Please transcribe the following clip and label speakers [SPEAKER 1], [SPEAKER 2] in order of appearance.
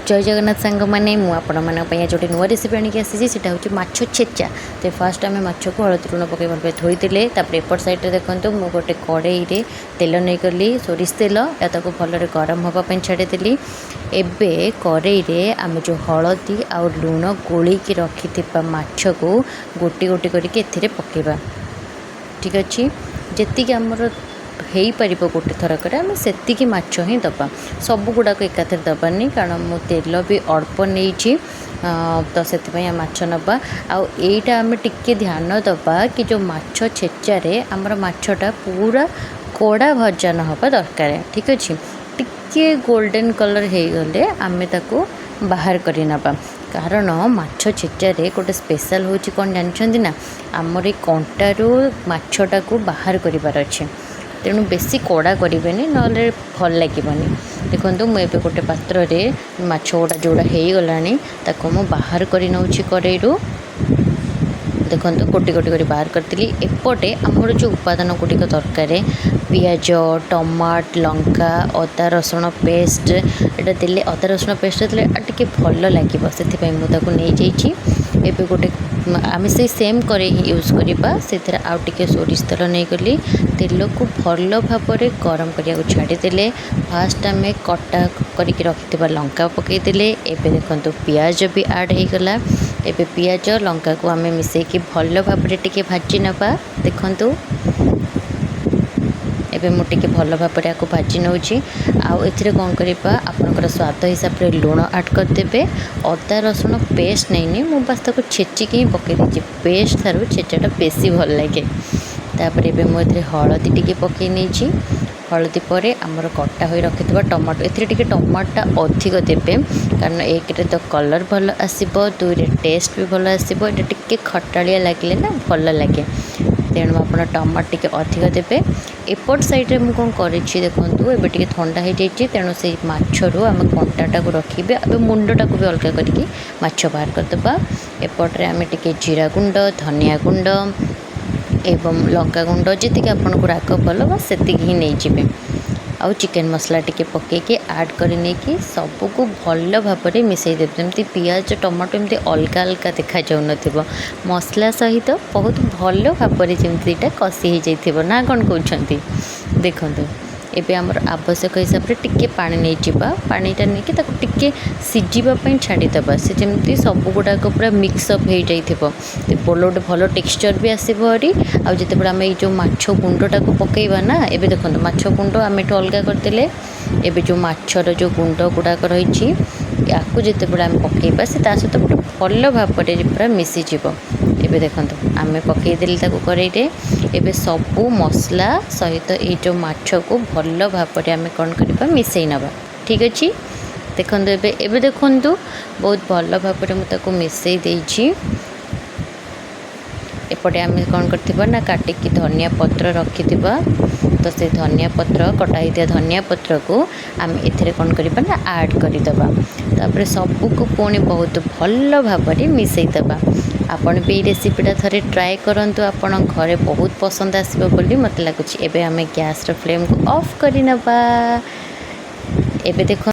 [SPEAKER 1] ଜୟ ଜଗନ୍ନାଥ ସାଙ୍ଗମାନେ, ମୁଁ ଆପଣମାନଙ୍କ ପାଇଁ ଆଜି ଗୋଟେ ନୂଆ ରେସିପି ଆଣିକି ଆସିଛି। ସେଇଟା ହେଉଛି ମାଛ ଛେଚା। ତ ଫାର୍ଷ୍ଟ ଆମେ ମାଛକୁ ହଳଦୀ ଲୁଣ ପକାଇ ଭଲ ଭାବେ ଧୋଇଦେଲେ। ତାପରେ ଏପଟ ସାଇଡ଼୍ରେ ଦେଖନ୍ତୁ, ମୁଁ ଗୋଟେ କଡ଼େଇରେ ତେଲ ନେଇଗଲି, ସୋରିଷ ତେଲ, ଆଉ ତାକୁ ଭଲରେ ଗରମ ହେବା ପାଇଁ ଛାଡ଼ିଦେଲି। ଏବେ କଡ଼େଇରେ ଆମେ ଯେଉଁ ହଳଦୀ ଆଉ ଲୁଣ ଗୋଳେଇକି ରଖିଥିବା ମାଛକୁ ଗୋଟି ଗୋଟି କରିକି ଏଥିରେ ପକାଇବା। ଠିକ୍ ଅଛି, ଯେତିକି ଆମର ହେଇପାରିବ ଗୋଟେ ଥରକରେ ଆମେ ସେତିକି ମାଛ ହିଁ ଦେବା। ସବୁ ଗୁଡ଼ାକ ଏକାଥରେ ଦେବାନି, କାରଣ ମୁଁ ତେଲ ବି ଅଳ୍ପ ନେଇଛି। ତ ସେଥିପାଇଁ ଆମେ ମାଛ ନେବା। ଆଉ ଏଇଟା ଆମେ ଟିକେ ଧ୍ୟାନ ଦେବା କି ଯେଉଁ ମାଛ ଛେଚାରେ ଆମର ମାଛଟା ପୁରା କଡ଼ା ଭଜା ନ ହେବା ଦରକାର। ଠିକ୍ ଅଛି, ଟିକେ ଗୋଲ୍ଡେନ୍ କଲର୍ ହେଇଗଲେ ଆମେ ତାକୁ ବାହାର କରି ନେବା। କାରଣ ମାଛ ଛେଚାରେ ଗୋଟେ ସ୍ପେଶାଲ୍ ହେଉଛି କ'ଣ ଜାଣିଛନ୍ତି ନା? ଆମର ଏଇ କଣ୍ଟାରୁ ମାଛଟାକୁ ବାହାର କରିବାର ଅଛି। ତେଣୁ ବେଶୀ କଡ଼ା କରିବେନି, ନହେଲେ ଭଲ ଲାଗିବନି। ଦେଖନ୍ତୁ, ମୁଁ ଏବେ ଗୋଟେ ପାତ୍ରରେ ମାଛ ଗୁଡ଼ା ଯେଉଁଗୁଡ଼ା ହେଇଗଲାଣି, ତାକୁ ମୁଁ ବାହାର କରି ନେଉଛି କଡ଼େଇରୁ। ଦେଖନ୍ତୁ, ଗୋଟି ଗୋଟି କରି ବାହାର କରିଥିଲି। ଏପଟେ ଆମର ଯେଉଁ ଉପାଦାନ ଗୁଡ଼ିକ ଦରକାର, ପିଆଜ, ଟମାଟ, ଲଙ୍କା, ଅଦା ରସୁଣ ପେଷ୍ଟ। ଏଇଟା ଦେଲେ, ଅଦା ରସୁଣ ପେଷ୍ଟ ଦେଲେ ଆଉ ଟିକେ ଭଲ ଲାଗିବ, ସେଥିପାଇଁ ମୁଁ ତାକୁ ନେଇଯାଇଛି। ଏବେ ଗୋଟେ ଆମେ ସେଇ ସେମ୍ କରେଇ ହିଁ ୟୁଜ୍ କରିବା। ସେଥିରେ ଆଉ ଟିକେ ସୋରିଷ ତେଲ ନେଇଗଲି। ତେଲକୁ ଭଲ ଭାବରେ ଗରମ କରିବାକୁ ଛାଡ଼ିଦେଲେ। ଫାଷ୍ଟ ଆମେ କଟା କରିକି ରଖିଥିବା ଲଙ୍କା ପକାଇଦେଲେ। ଏବେ ଦେଖନ୍ତୁ, ପିଆଜ ବି ଆଡ଼୍ ହେଇଗଲା। ଏବେ ପିଆଜ ଲଙ୍କାକୁ ଆମେ ମିଶାଇକି ଭଲ ଭାବରେ ଟିକେ ଭାଜି ନେବା। ଦେଖନ୍ତୁ, ଏବେ ମୁଁ ଟିକେ ଭଲ ଭାବରେ ଆକୁ ଭାଜି ନେଉଛି। ଆଉ ଏଥିରେ କ'ଣ କରିବା? ଆପଣଙ୍କର ସ୍ୱାଦ ହିସାବରେ ଲୁଣ ଆଡ଼୍ କରିଦେବେ। ଅଦା ରସୁଣ ପେଷ୍ଟ ନେଇନି ମୁଁ, ବାସ୍ ତାକୁ ଛେଚିକି ହିଁ ପକାଇ ଦେଇଛି। ପେଷ୍ଟ ଠାରୁ ଛେଚାଟା ବେଶୀ ଭଲ ଲାଗେ। ତାପରେ ଏବେ ମୁଁ ଏଥିରେ ହଳଦୀ ଟିକେ ପକାଇ ନେଇଛି। ହଳଦୀ ପରେ ଆମର କଟା ହୋଇ ରଖିଥିବା ଟମାଟୋ। ଏଥିରେ ଟିକେ ଟମାଟୋଟା ଅଧିକ ଦେବେ, କାରଣ ଏକରେ ତ କଲର୍ ଭଲ ଆସିବ, ଦୁଇରେ ଟେଷ୍ଟ ବି ଭଲ ଆସିବ। ଏଇଟା ଟିକେ ଖଟାଳିଆ ଲାଗିଲେ ନା ଭଲ ଲାଗେ। ତେଣୁ ଆପଣ ଟମାଟୋ ଟିକେ ଅଧିକ ଦେବେ। ଏପଟ ସାଇଡ଼୍ରେ ମୁଁ କ'ଣ କରିଛି ଦେଖନ୍ତୁ। ଏବେ ଟିକେ ଥଣ୍ଡା ହେଇଯାଇଛି, ତେଣୁ ସେଇ ମାଛରୁ ଆମେ କଣ୍ଟାଟାକୁ ରଖିବେ। ଏବେ ମୁଣ୍ଡଟାକୁ ବି ଅଲଗା କରିକି ମାଛ ବାହାର କରିଦେବା। ଏପଟରେ ଆମେ ଟିକେ ଜିରା ଗୁଣ୍ଡ, ଧନିଆ ଗୁଣ୍ଡ ଏବଂ ଲଙ୍କା ଗୁଣ୍ଡ, ଯେତିକି ଆପଣଙ୍କୁ ରାଗ ଭଲ ବା ସେତିକି ହିଁ ନେଇଯିବେ। ଆଉ ଚିକେନ୍ ମସଲା ଟିକେ ପକାଇକି ଆଡ଼୍ କରି ନେଇକି ସବୁକୁ ଭଲ ଭାବରେ ମିଶାଇ ଦେବେ, ଯେମିତି ପିଆଜ ଟମାଟୋ ଏମିତି ଅଲଗା ଅଲଗା ଦେଖାଯାଉନଥିବ। ମସଲା ସହିତ ବହୁତ ଭଲ ଭାବରେ ଯେମିତି ଏଇଟା କଷି ହେଇଯାଇଥିବ, ନା କ'ଣ କହୁଛନ୍ତି? ଦେଖନ୍ତୁ, ଏବେ ଆମର ଆବଶ୍ୟକ ହିସାବରେ ଟିକେ ପାଣି ନେଇଯିବା। ପାଣିଟା ନେଇକି ତାକୁ ଟିକେ ସିଝିବା ପାଇଁ ଛାଡ଼ିଦେବା। ସେ ଯେମିତି ସବୁ ଗୁଡ଼ାକ ପୁରା ମିକ୍ସଅପ୍ ହେଇଯାଇଥିବ, ଭଲ ଗୋଟେ ଭଲ ଟେକ୍ସଚର୍ ବି ଆସିବ ଭାରି। ଆଉ ଯେତେବେଳେ ଆମେ ଏଇ ଯେଉଁ ମାଛ ଗୁଣ୍ଡଟାକୁ ପକାଇବା ନା, ଏବେ ଦେଖନ୍ତୁ, ମାଛ ଗୁଣ୍ଡ ଆମେ ଏଠୁ ଅଲଗା କରିଦେଲେ। ଏବେ ଯେଉଁ ମାଛର ଯେଉଁ ଗୁଣ୍ଡ ଗୁଡ଼ାକ ରହିଛି, ୟାକୁ ଯେତେବେଳେ ଆମେ ପକାଇବା, ସେ ତା ସହିତ ଗୋଟେ ଭଲ ଭାବରେ ପୁରା ମିଶିଯିବ। ଏବେ ଦେଖନ୍ତୁ, ଆମେ ପକାଇଦେଲେ ତାକୁ କରେଇରେ। ଏବେ ସବୁ ମସଲା ସହିତ ଏଇ ଯେଉଁ ମାଛକୁ ଭଲ ଭାବରେ ଆମେ କ'ଣ କରିବା? ମିଶାଇ ନେବା। ଠିକ୍ ଅଛି, ଦେଖନ୍ତୁ, ଏବେ ଦେଖନ୍ତୁ, ବହୁତ ଭଲ ଭାବରେ ମୁଁ ତାକୁ ମିଶାଇ ଦେଇଛି। ଏପଟେ ଆମେ କ'ଣ କରିଥିବା ନା, କାଟିକି ଧନିଆ ପତ୍ର ରଖିଥିବା। ତ ସେ ଧନିଆ ପତ୍ର, କଟା ହେଇଥିବା ଧନିଆ ପତ୍ରକୁ ଆମେ ଏଥିରେ କ'ଣ କରିବା ନା, ଆଡ଼୍ କରିଦେବା। ତାପରେ ସବୁକୁ ପୁଣି ବହୁତ ଭଲ ଭାବରେ ମିଶାଇଦେବା। ଆପଣ ବି ଏଇ ରେସିପିଟା ଥରେ ଟ୍ରାଏ କରନ୍ତୁ, ଆପଣ ଘରେ ବହୁତ ପସନ୍ଦ ଆସିବ ବୋଲି ମୋତେ ଲାଗୁଛି। ଏବେ ଆମେ ଗ୍ୟାସ୍ର ଫ୍ଲେମ୍କୁ ଅଫ୍ କରିନେବା। ଏବେ ଦେଖ